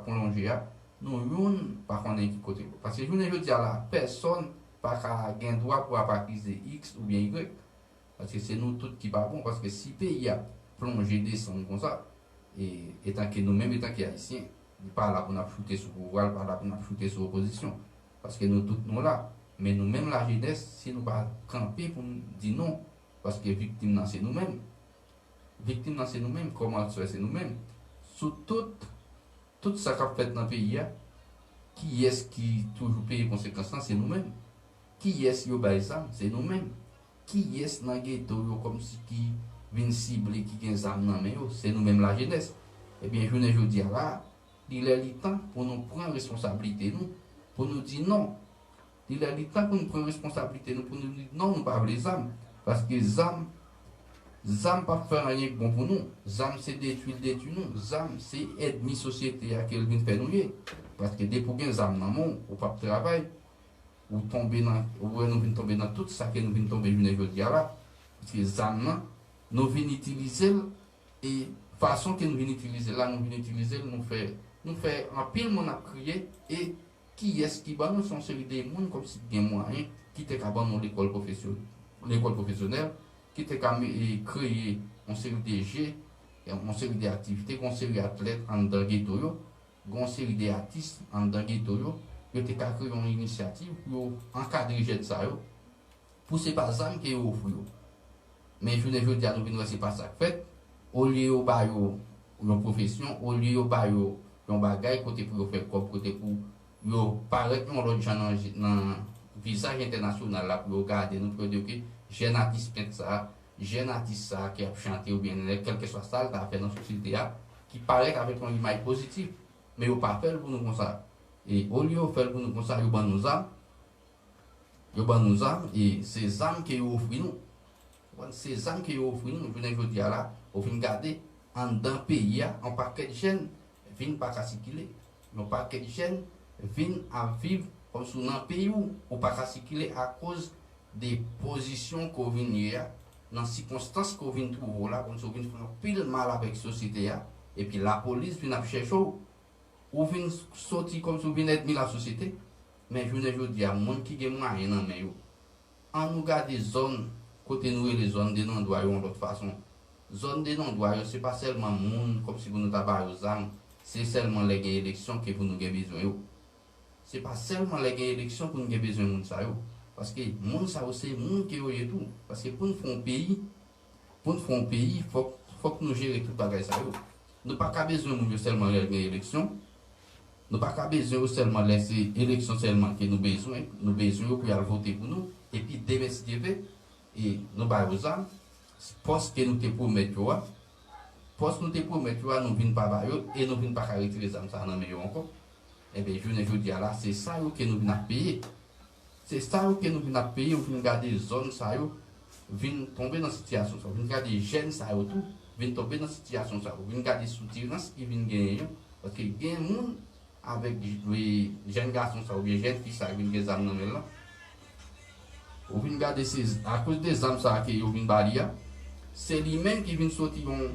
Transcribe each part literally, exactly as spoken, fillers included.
pwolonje a, nou youn pa konnen ki kote. Paske jounen jodi a la, pèsonn pa ka gen dwa pou ap akize X oubyen Y. Paske se nou tout ki pa bon. Paske si peyi a plonje desann konsa, e, etanke nou menm, etanke Ayisyen, li pa la pou n ap choute sou pouvwa, li pa la pou n ap choute sou opozisyon. Paske nou tout nou la. Men nou menm lajenès, si nou pa kanpe pou n di non, paske viktim nan se nou menm. Viktim nan se nou menm, kòman fè se nou menm. Sou tout, tout sa k ap fèt nan peyi a, kiyès ki toujou peye konsekans lan? Se nou menm. Kiyès yo bay zam? Se nou menm. Kiyès nan geto yo kòmsi ki vin sible, ki gen zam nan men yo? Se nou menm lajenès. Ebyen, jounen jodi a la, li lè li tan pou nou pran responsablite nou, pou nou di non. Li lè li tan pou nou pran responsablite nou, pou nou di non, nou pa vle zam. Paske zam, zam p ap fè anyen k bon pou nou. Zam se detwi l detwi nou. Zam se ènmi sosyete a ke l vin fè nou ye. Paske depi w gen zam nan men w, ou p ap travay. Ou tonbe nan, ou wè nou vin tonbe nan tout sa ke nou vin tonbe jounen jodi a la. Paske zam nan, nou vin itilize l, e fason ke nou vin itilize l la, nou vin itilize l, nou fè, nou fè anpil moun ap kriye, e kiyès ki ban nou? Se yon seri de moun kòmsi ki gen mwayen, ki te ka ban nou lekòl pwofesyon-, lekòl pwofesyonèl, ki te ka me-, e, kreye yon seri de je, yon seri de aktivite, yon seri atlèt anndan geto yo, yon seri de atis anndan geto yo, yo te ka kreye yon inisyativ pou yo ankadre jèn sa yo, pou se pa zam ke yo ofri yo. Men jounen jodi a, nou vin wè se pa sa k fèt. Olye yo ba yo yon pwofesyon, olye yo ba yo yon bagay kote pou yo fè kòb, kote pou yo parèt yon lòt jan nan, nan vizaj entènasyonal la, pou yo gade nou, pou yo di, oke, jèn atis pent sa a, jèn atis sa a ki ap chante oubyen kèlkeswa sa l ta fè nan sosyete a, ki parèt avèk yon imaj pozitif, men yo pa fè l pou nou konsa. E olye yo fè l pou nou konsa, yo ban nou zam, yo ban nou zam, e se zam ke yo ofri nou. Ou konprann? Se zam ke yo ofri nou. Jounen jodi a la, ou vin gade, anndan peyi a, yon pakèt jèn vin pa ka sikile. Yon pakèt jèn vin ap viv kòmsi w nan peyi w, ou pa ka sikile akoz de pozisyon ke w vin ye a, nan sikonstans ke w vin twouve w la, kòmsi w vin fè anpil mal avèk sosyete a, epi lapolis vin ap chèche w. Ou vin soti kòmsi w vin ènmi lasosyete. Men jounen jodi a, moun ki gen mwayen nan men yo, an nou gade zòn kote nou rele zòn denondwa yo yon lòt fason. Zòn denondwa yo, se pa sèlman moun kòmsi pou nou ta ba yo zam, se sèlman lè gen eleksyon ke pou nou gen bezwen yo. Se pa sèlman lè gen eleksyon pou nou gen bezwen moun sa yo. Paske moun sa yo se moun ke yo ye tou. Paske pou n fè yon peyi, pou n fè yon peyi, fòk, fòk nou jere tout bagay sa yo. Nou pa ka bezwen moun yo sèlman lè gen eleksyon. Nou pa ka bezwen yo sèlman lè se eleksyon sèlman ke nou bezwen. Nou bezwen yo pou y al vote pou nou. Epi demen, si Dye vle, e nou ba yo zam, pòs ke nou te pwomèt yo a, pòs nou te pwomèt yo a, nou vin pa ba yo, e nou vin pa ka retire zam sa a nan men yo ankò. Ebyen, jounen jodi a la, se sa yo ke nou vin ap peye. Se sa yo ke nou vin ap peye, ou vin gade zòn sa yo vin tonbe nan sitiyasyon sa yo. Ou vin gade jèn sa yo tou vin tonbe nan sitiyasyon sa yo. Ou vin gade soutirans ki vin genyen yo. Paske gen moun avèk j-, jèn gason sa oubyen jèn fi sa vin gen zam nan men l lan. Ou vin gade se akoz de zam sa ke yo vin ba li a. Se li menm ki vin soti yon,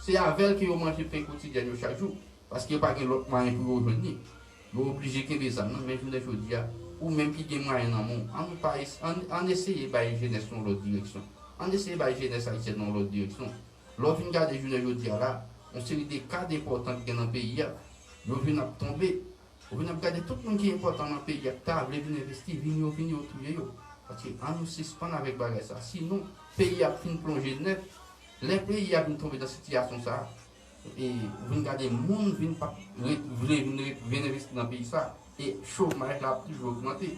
se avè l ke yo manje pen kotidyèn yo chak jou. Paske yo pa gen lòt mwayen pou yo jwenn li. Yo oblije kenbe zam nan, men jounen jodi a, ou menm ki gen mwayen nan men w, an nou pa es-, an, an eseye bay jenès yon lòt direksyon. An eseye bay jenès ayisyèn nan yon lòt direksyon. Lè w vin gade jounen jodi a la, yon seri de kad enpòtan ki gen nan peyi a, yo vin ap tonbe. Ou vin ap gade tout moun ki enpòtan nan peyi a, ki ta vle vin envesti, vin yo, vin yo touye yo. Paske an nou sispann avèk bagay sa. Sinon, peyi a ap fin plonje nèt. Lè peyi a vin tonbe nan sitiyasyon sa, e vin gade moun vin pa re-, vle vin re-, vin envesti nan peyi sa, e chomaj la ap toujou ogmante.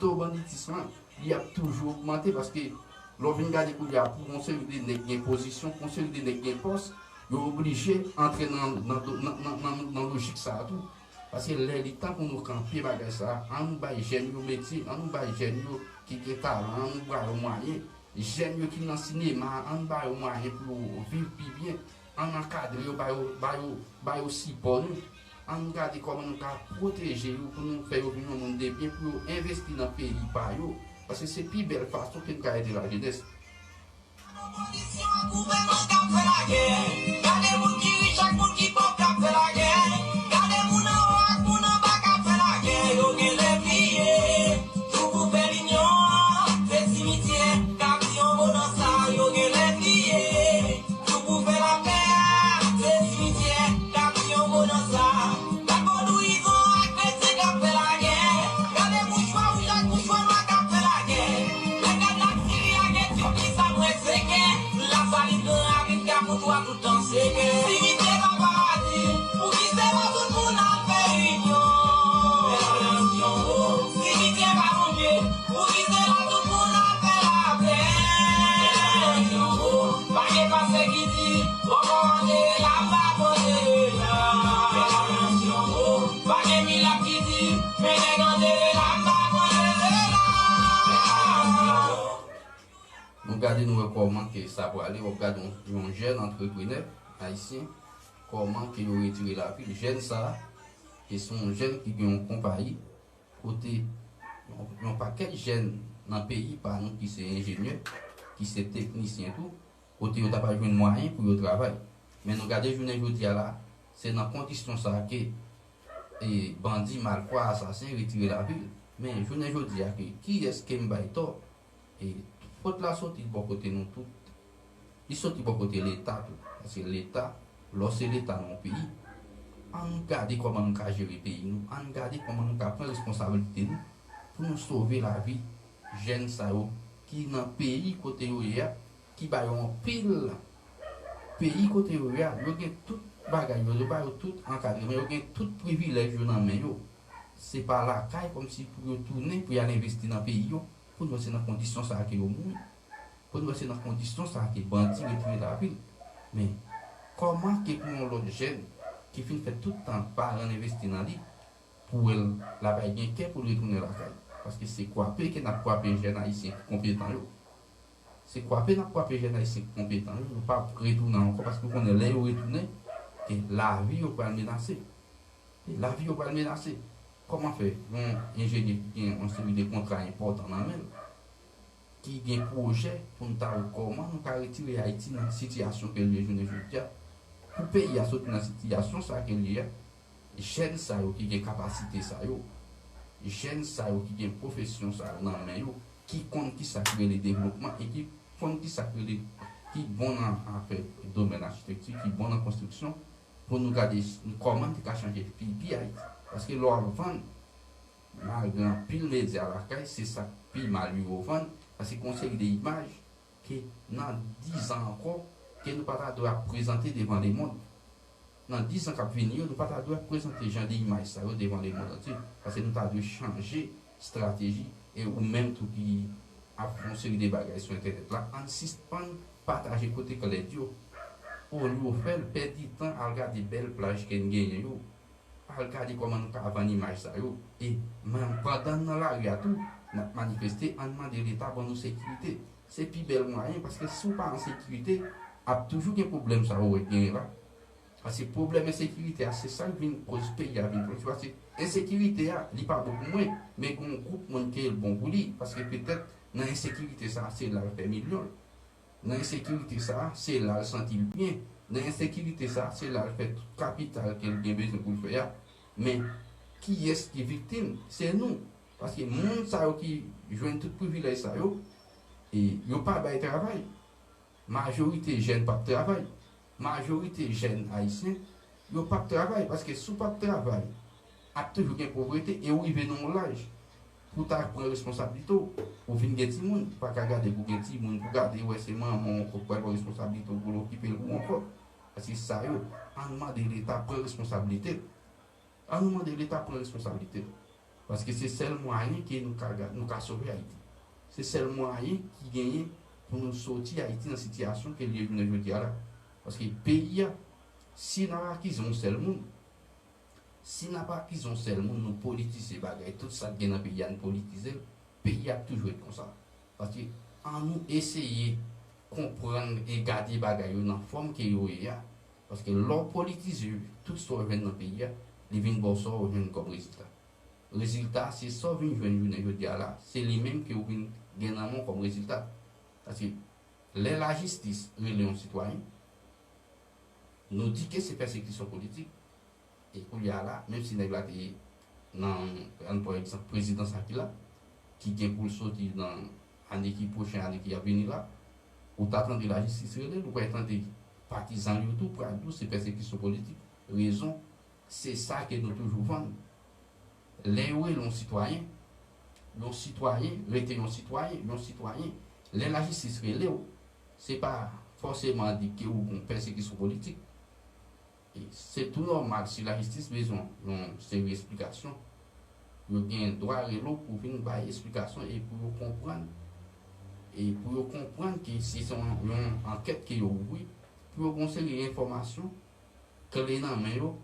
To banditis lan, li ap toujou ogmante, paske lè w vin gade kounye a, pou yon seri de nèg gen pozisyon, pou yon seri de nèg gen pòs, yo oblije antre nan, nan, nan, nan, nan, nan lojik sa a tou. Paske lè li tan pou nou kanpe bagay sa a, an nou bay jèn yo metye, an nou bay jèn yo ki gen talan, an nou ba yo mwayen. Jèn yo ki nan sinema, an ba yo mwayen pou yo viv pi byen. An ankadre yo, ba yo, ba yo, ba yo sipò nou. An gade kòman nou ka pwoteje yo pou nou fè yo vin yon moun de byen, pou yo envesti nan peyi pa yo. Paske se pi bèl fason ke nou ka ede lajenès. Opozisyon ak gouvènman k ap fè lagè. Gade moun ki rich ak moun ki pòv k ap fè lagè. Gade moun Pa tout tan se ke. Dignité pa paradi, pou ki se pa tout moun ap peyi yo. Dignité pa Bondye, pou ki se pa tout moun ap fè laplè. Pa gen pastè ki di, bò kòmande la, m pa kote la. Pa gen milat ki di, men nèg an de la, m pa kote la. Nou gade, nou wè kòman ke sa prale, w ap gade yon, yon jèn antreprenè ayisyen, kòman ke yo retire lapil. Jèn sa a, e se yon jèn ki gen yon konpayi, kote yon, yon pakèt jèn nan peyi pa nou ki se enjenyè, ki se teknisyen tou, kote yo ta pral jwenn mwayen pou yo travay. Men nou gade jounen jodi a la, se nan kondisyon sa a ke e bandi, malfwa, asasen retire lapil. Men jounen jodi a, ke kiyès ke m bay tò? E fòt la soti bò kote nou tout. Li soti bò kote Leta tou. Paske Leta, lè w se Leta nan yon peyi, ann gade kòman nou ka jere peyi nou, ann gade kòman nou ka pran responsablite nou pou nou sove lavi jèn sa yo ki nan peyi kote yo ye a, ki ba yo anpil. Peyi kote yo ye a, yo gen tout bagay yo, yo ba yo tout ankadreman, yo gen tout privilèj yo nan men yo. Se pa lakay kòmsi pou yo tounen pou y al envesti nan peyi yo, pou n wè se nan kondisyon sa a ke yo mouri, pou n wè se nan kondisyon sa a ke bandi retire lapil. Men, kòman ke pou yon lòt jèn ki fin fè tout tan paran l envesti nan li, pou wè l la bay gen kè pou l retounen lakay? Paske se kwape ke n ap kwape jèn ayisyen ki konpetan yo. Se kwape n ap kwape jèn ayisyen ki konpetan yo, yo p ap retounen ankò, paske w konnen lè yo retounen, e lavi yo pral menase. E lavi yo pral menase. Kòman fè yon enjenyè ki gen yon seri de kontra enpòtan nan men l, ki gen pwojè pou n ta wè kòman nou ka retire Ayiti nan sitiyasyon ke l ye jounen jodi a, pou peyi a soti nan sitiyasyon sa ke l ye a, jèn sa yo ki gen kapasite sa yo, jèn sa yo ki gen pwofesyon sa yo nan men yo, ki konn kisa ki rele devlopman e ki konn kisa ki rele, ki bon nan afè domèn achitekti, ki bon nan konstriksyon, pou nou gade s-, kòman n te ka chanje figi Ayiti. Paske lè w ap vann, malgre anpil medya lakay, se sa k pi mal yo vann, paske gon seri de imaj ke nan diz an ankò, ke nou pa ta dwe ap prezante devan lemonn. Nan diz an k ap vini yo, nou pa ta dwe ap prezante jan de imaj sa yo devan lemonn antye, paske nou ta dwe chanje estrateji, e ou menm tou ki ap fè yon seri de bagay sou entènèt la, ann sispann pataje kote klèd yo. Olye w fè l, pèdi tan al gade bèl plaj ke n genyen yo. Al gade kòman nou ka vann imaj sa yo. E, men, pandan n nan lari a tou, n ap manifeste, ann mande Leta ban nou sekirite. Se pi bèl mwayen, paske si w pa an sekirite, ap toujou gen pwoblèm sa yo w wè k genyen la. Paske pwoblèm ensekirite a, se sa k vin koz peyi a vin pran. Paske ensekirite a, li pa bon pou mwen, men gen yon gwoup moun ke l bon pou li, paske petèt nan ensekirite sa, se la l fè milyon l. Nan ensekirite sa, se la l santi l byen. Nan ensekirite sa, se la l fè tout kapital ke l gen bezwen pou l fè a. Men, kiyès ki viktim? Se nou. Paske moun sa yo ki jwenn tout privilèj sa yo, e yo pa bay travay. Majorite jèn p ap travay. Majorite jèn ayisyen, yo p ap travay. Paske si w p ap travay, ap toujou gen povrete e ou rive nan yon laj pou w ta pran responsablite w. Ou vin gen timoun, ou pa ka gade pou gen timoun, pou gade wè se manman w ankò k pral pran responsablite w pou l okipe l pou w ankò. Paske sa yo, ann mande Leta pran responsablite l. Ann mande Leta pran responsablite l. Paske se sèl mwayen ke nou ka ga-, nou ka sove Ayiti. Se sèl mwayen ki genyen pou nou soti Ayiti nan sitiyasyon ke l ye jounen jodi a la. Paske peyi a, si n ap akize yon sèl moun, si n ap akize yon sèl moun, nou politize bagay, tout sa k gen nan peyi a, nou politize l, peyi a ap toujou ret konsa. Paske ann nou eseye konprann e gade bagay yo nan fòm ke yo ye a. Paske lè w politize tout sa w jwenn nan peyi a, li vin ba w sa w jwenn kòm rezilta. Rezilta, se sa w vin jwenn jounen jodi a la, se li menm ke w vin gen nan men w kòm rezilta. Paske lè lajistis rele yon sitwayen, nou di ke se pèsekisyon politik, e kounye a la, menm si nèg la te nan, ann pran egzanp, prezidan sa ki la, ki gen pou l soti nan ane ki pwochen, ane ki ap vini la, ou ta tande lajistis rele l, ou pral tande patizan l yo tou pral di w se pèsekisyon politik. Rezon, se sa ke nou toujou vann. Lè yo rele yon sitwayen, yon sitwayen rete yon sitwayen, yon sitwayen. Lè lajistis rele w, se pa fòseman di ke ou gon pèsekisyon politik. E se tou nòmal si lajistis bezwen yon seri esplikasyon. Yo gen dwa rele w pou vin bay esplikasyon e pou yo konprann. E pou yo konprann ke si se yon, yon ankèt ke yo ouvri, pou yo gon seri enfòmasyon kle nan men yo